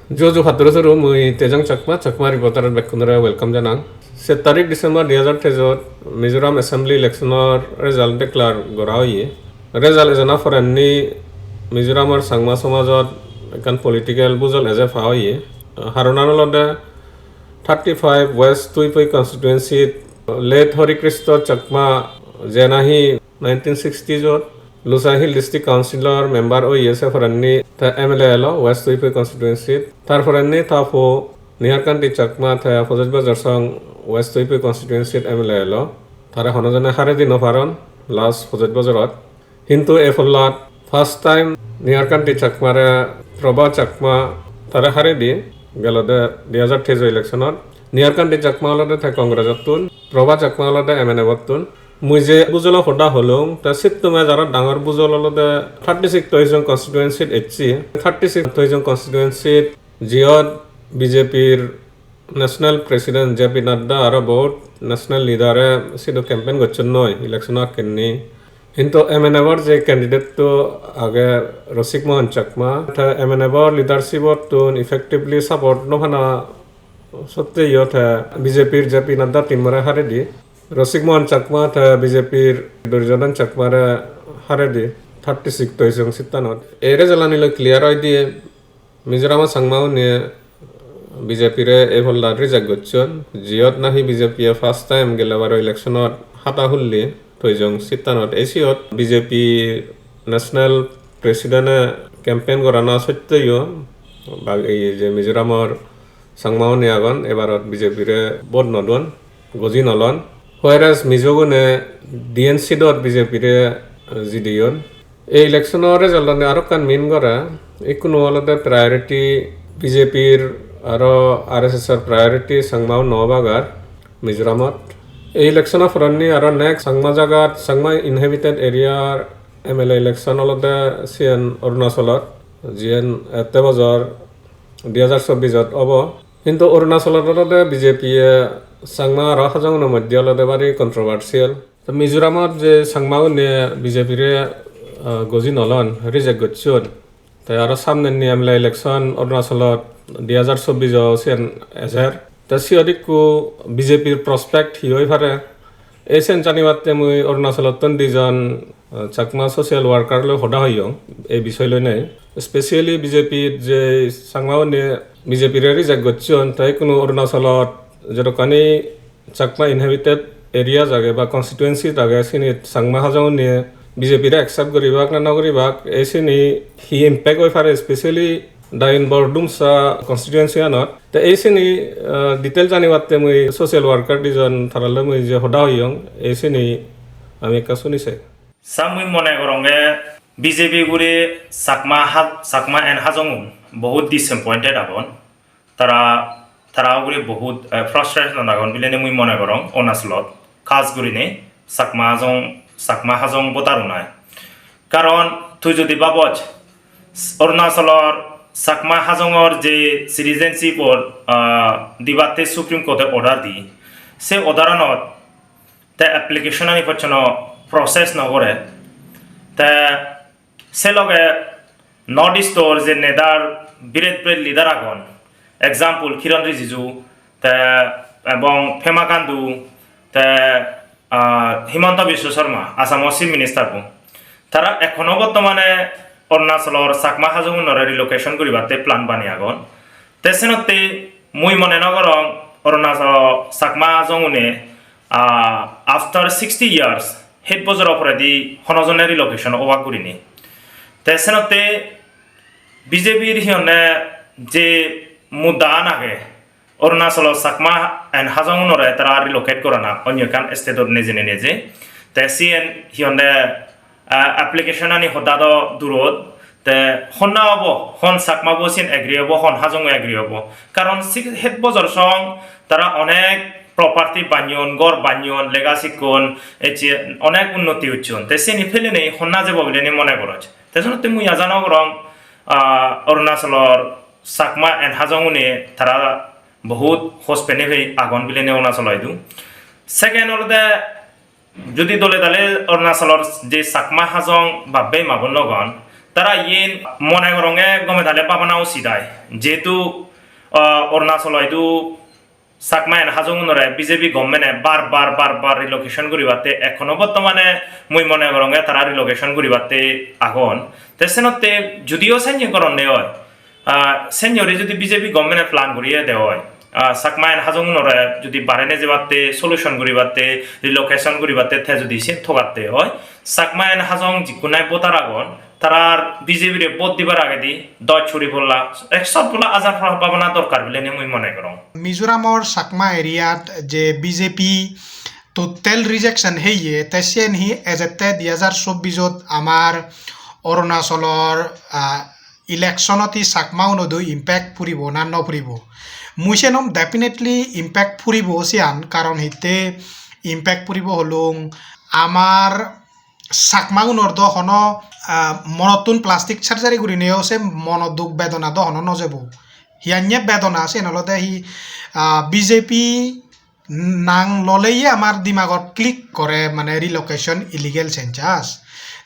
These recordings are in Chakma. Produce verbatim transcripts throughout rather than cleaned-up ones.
Juju patturu turu, mui Tejang Chakma, Chakma Reporter bekkunore welcome janang. Set tarik December dui hajar teijot Mizoram Assembly election-or result declare gora oye. Result ejana porenni Mizoramor Changma somajot ekkan political bujol eje pa oye. Haronan olode thirty-five West Tuipui constituency late Hori Kristo Chakma, je nahi nineteen sixties-ot Lushai Hill District Council-or member oye, se porenni te M L A elo West Tuipui constituency-t. Tar porenni ta po Nihar Kanti Chakma te pojoj bojor song West Tuipui constituency-t M L A elo. Tare hono jone haredi no paron last pojoj bojorot. Hintu ei pollat first time Nihar Kanti Chakmare Proba Chakma tare haredi gelode dui hajar teijor election-ot. Nihar Kanti Chakma olode te Congress-ottun, Proba Chakma olode M N F-ottun. Mui je bujolo hoda holung, te sittume aro dangor bujol olode thirty-six Toijong constituency-t ecche. Thirty-six Toijong constituency-t jiyot B J P-r National President J P Nadda aro bahut national leader-e sidu campaign gocchon noi election-o akkenni. Hintu M N F-or je candidate-to age Rasik Mohan Chakma, te M N F-or leadership-ottun effectively support no pana sotteyo te B J P-r J P Nadda team-ore haredi, Rasik Mohan Chakma te B J P-r Duryodhan Chakmare haredi thirty-six Toijong seat-anot. Ei result-ani loi clear oi diye Mizoram-o Changmaune B J P-re ei pollat reject gocchon, jiyot nahi B J P-e first time gelle baro election-ot hata hulli Toijong seat-anot. Ei siyot B J P National President-e campaign gorana sotteyo, ba-, ei je Mizoram-or Changmaune agon, ebarot B J P-re vote no don, goji no lon. Whereas Mizogune diyen seat-ot B J P-re jideyon. Ei election-o result-ani aro ekkan mean gore, ikkunu olode priority B J P-r aro R S S-or priority Changmao no obak ar Mizoramot. Ei election-o porendi aro next Changma jagat, Changma inhabited area M L A election olode siyen Arunachalot, jiyen ette bojor dui hajar chobbisot obo. Hintu Arunachalot olode B J P-e Changma aro Hajonguno moddhe olode bari controversial. To Mizoramot je Changmaune B J P-re, ah, goji no lon, reject gocchon. Te aro samnendi M L A election Arunachalot dui hajar chobbiso siyen ejer. Te siyot ikku B J P-r prospect hi oi pare? Ei siyen janibatte mui Arunachalottun dijon, ah, Chakma social worker loi hoda hoyong ei bisoy loinei. Specially B J P-r je Changmaune B J P-re reject gocchon, te ikkunu Arunachalot jedokkani Chakma inhabited areas age ba constituencies age, sinit Changma Hajonguno B J P-re accept guribak na no guribak, ei sini hi impact oi pare, specially Diyun Bordumsa constituency-anot. Te ei sini, ah, detail janibatte mui social worker dijon taralloi mui je hoda hoyong, ei sini ami ekka suni sei. Sa mui mone goronge B J P guri Chakma Ha-, Chakma and Hajongun bohut disappointed agon. Tara, tara ugure bohut, eh, frustration agon bilinei mui mone gorong Arunachalot, khas gurinei Chakma Hajong, Chakma Hajong voter-unai. Karon tui jodi baboj, Arunachalor Chakma Hajongor je citizenship-or, ah, dibatte Supreme Court-e order di, se order-anot te application-ani pocchono process no gore. Te se loge North East-or je nedar biret biret leader agon, example Kiren Rijiju, te ebong Pema Khandu, te, ah, Himanta Biswa Sarma, Assam-o Chief Minister bo. Tara ekhono bortomane Arunachalor Chakma Hajongunore relocation guribatte plan bani agon. Te senotte mui mone no gorong Arunachalo Chakma Hajongune, ah, after sixty years, het bojoro poredi hono jone relocation obak gurinei. Te senotte B J P-r hi honne je mudda-an age, Arunachalo Chakma and Hajongunore tara relocate gorana onyo ekkan state-ot nejeinei neje. Te siyen hi honde, ah, application-ani hoda do durot. Te honna obo, hon Chakma bo siyen agree obo, hon Hajongu agree obo. Karon si-, het bojor song tara onek property banyon, gor banyon, lega sikkon, ecche onek unnoti uchchon. Te siyeni pelenei honna jebo bilinei mone goroj. Te senotte mui aja no gorong, ah, Arunachalor Chakma and Hajongune tara bohut hos penei pei agon bilinei Arunachalo idu. Second olode, jodi dole dale Arunachalor je Chakma Hajong bap-bei ma-bonnogon, Tara iyen mone goronge gome dale babana usit ai. Jehetu, ah, Arunachalo idu Chakma and Hajong unore B J P government-e bar bar, bar bar relocation guribatte, ekhono bottomane mui mone goronge tara relocation guribatte agon. Te senotte judiyo senne goronne oi, ah, senne guri judi B J P government-e plan guriye de oi, ah, Chakma and Hajong unore judi bare nejebatte, solution guribatte, relocation guribatte, te judi sen togatte oi, Chakma and Hajong jikkunai voter agon, tarar B J P re vote dibar agedi doj suri polla, ek sot polla ajar bhabana dorkar bile ne mui mone gorong. Mizoramor Chakma area-t je B J P total rejection heye, te siyen hi ejette dui hajar chobbis-ot amar Arunachalor, ah, election-ot hi Chakma unodo impact puribo na no puribo? Mui siyen hom definitely impact puribo siyan, karon hitte impact puribo holung, amar Chakma unor do hono, ah, monottun plastic surgery gurineyo se mono duk bedona do hono no jebo. Hiyanye bedona siyen olode hi, ah, B J P nang loleye amar dimagot click gore mane relocation illegal census.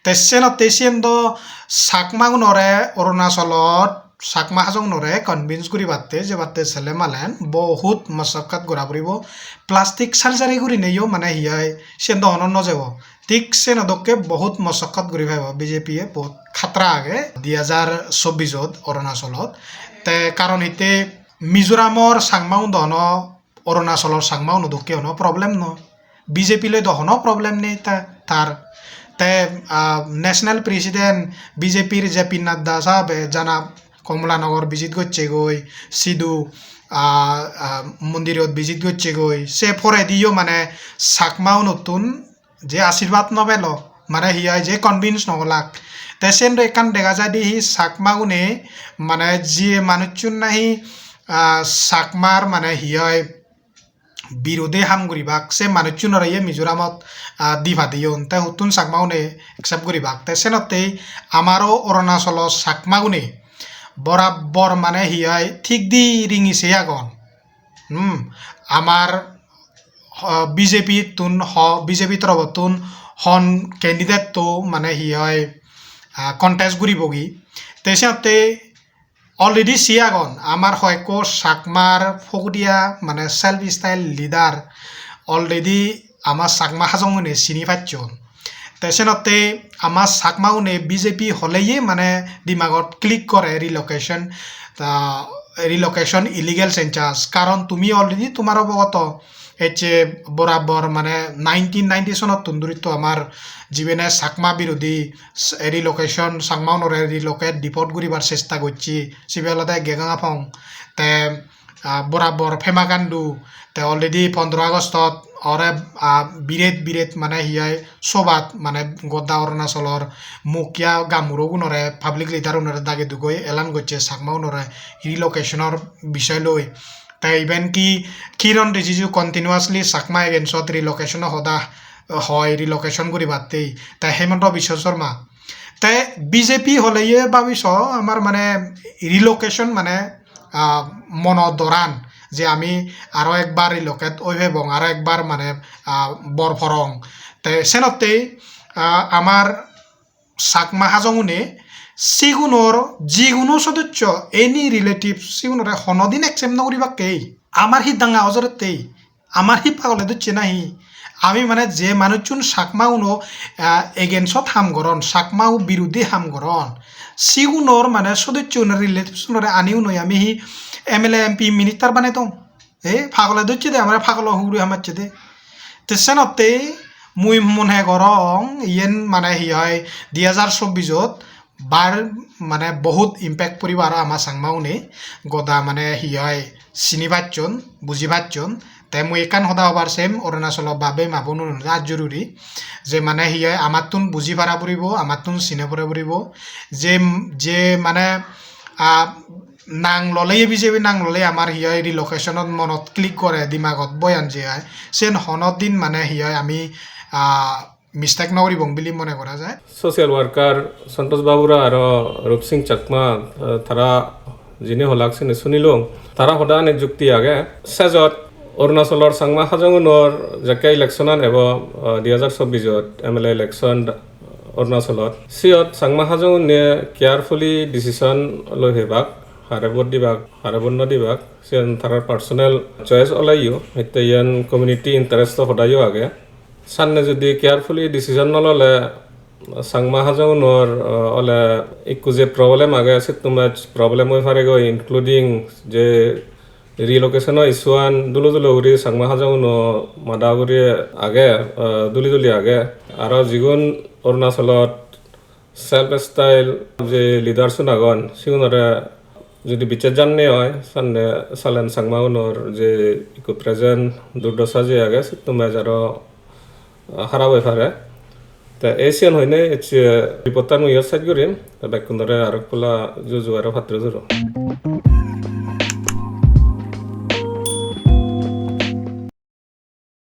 Te senotte siyen do Chakma unore Arunachalot Chakma Hajong unore convince guribatte jebatte sele malen bohut mosokkot gora puribo. Plastic surgery gurineyo mane hi oi siyen do hono no jebo. Thik seno dokke bohut mosokkot guri pebo B J P-e, bohut khatra age dui hajar chobbis-ot Arunachalot. Te karon hitte Mizoramor Chakma un do hono Arunachalor Chakma uno dokke hono problem no. B J P loi do hono problem nei ta-, tar. Te, ah, National President B J P-r J P Nadda sahabe jana Kamalanagar visit gocchegoi, sidu, ah, ah, mondirot visit gocchegoi. Se porediyo mane Chakma unottun je ashirbad no pelo, mane hi oi je convince no olak. Te sen do ekkan dega jai de hi Chakma une mane je manuchun nahi, ah, Chakmar mane hi oi birode ham guribak, se manuchunore ye Mizoramot, ah, di padeyon, te huttun Chakma une accept guribak. Te senottei amaro Arunachalo Chakma une borabor mane hi oi thik di ringi se agon. Hmm, amar, ah, B J P tun ho-, B J P torobottun hon candidate to mane hi oi, ah, contest guribogi. Te senotte already si agon, amar hoyekko Chakmar pogdia mane self style leader already amar Chakma Hajong une sini pacchon. Te senotte amar Chakma une B J P holeye mane dimagot click gore relocation, ta relocation illegal census. Karon tumi already tomar obogoto ecche borabor mane nineteen ninety sonottun duri to amar jibene Chakma birodhi s-, relocation, Chakma unore relocate deport guribar chesta gocche. Sibe olode Gegana Pong. Te, ah, borabor Pema Khandu. Te already pondro Augustot ore, ah, biret biret mane hi oi sobat mane goda Arunachalor mukhiya gaonburo gunore, public leader unore dagi dugoi elan gocche Chakma unore relocation-or bisoy loi. Te iben ki Kiren Rijiju continuously Chakma against-ot relocation-o hoda hoi, relocation guribatte. Te Himanta Biswa Sarma. Te B J P holeye babiso amar mane relocation mane, ah, mono doran je ami aro ekbar relocate oi pebong, aro ekbar mane, ah, bor porong. Te senotte, ah, amar Chakma Hajong une sigunor jiguno sodosso, any relative, sigunore honodin accept no guribakke. Amar hi danga ojorette? Amar hi pagole docche nahi? Ami mane je manuchun Chakma uno, ah, against-ot ham goron, Chakma u birodhi ham goron, sigunor mane sodosso une, relatives unore ani unoi ami hi M L A, M P, minister banedong? E pagole docche de, amare pagolo huguri hamacche de. Te senotte mui mone gorong iyen mane hi oi dui hajar chobbis-ot bar mane bohut impact puribo aro ama Changma une goda mane hi oi sini pacchon, buji pacchon. Te mui ekkan hoda hobar sem Arunachalo bab-bei ma-bon unore aj jururi je mane hi oi amattun buji para puribo, amattun sine pore puribo je, je mane, ah, nang loleye, B J P nang loleye amar hi oi relocation-ot monot click gore, dimagot boyan je ai, siyen hono din mane hi oi ami, ah, mistake no guribong bili mone gora jai. Social worker Santosh Babura aro Rup Singh Chakma, ah, tara jini holak sini sunilung. Tara hodani jukti age. Sejot Arunachalor Changma Hajongunor jekke election-an ebo, ah, dui hajar chobbis-ot M L A election, ah, Arunachalot. Siyot Changma Hajong une carefully decision loi pebak, hare vote dibak, hare vote no dibak, siyan tarar personal choice oleyo, hitte iyan community interest o hodayo age. Sanne jodi carefully decision no lole, Changma Hajong unor, uh, ole ikku je problem age, sittu maj problem oi paregoi, including je relocation o issue an dulo dulo guri Changma Hajong uno mada guri age, uh, duli duli age. Aro jigun Arunachalot self style je leaders un agon, sigunore jodi bicche janne oi, sanne salen Changma unor je ikku present durdosa je age, sittu maj aro harap oi pare. Te ei siyan hoinei ecche report-tan mui iyot sej gurim. Te bekkunore arok pala juju aro patturu turu.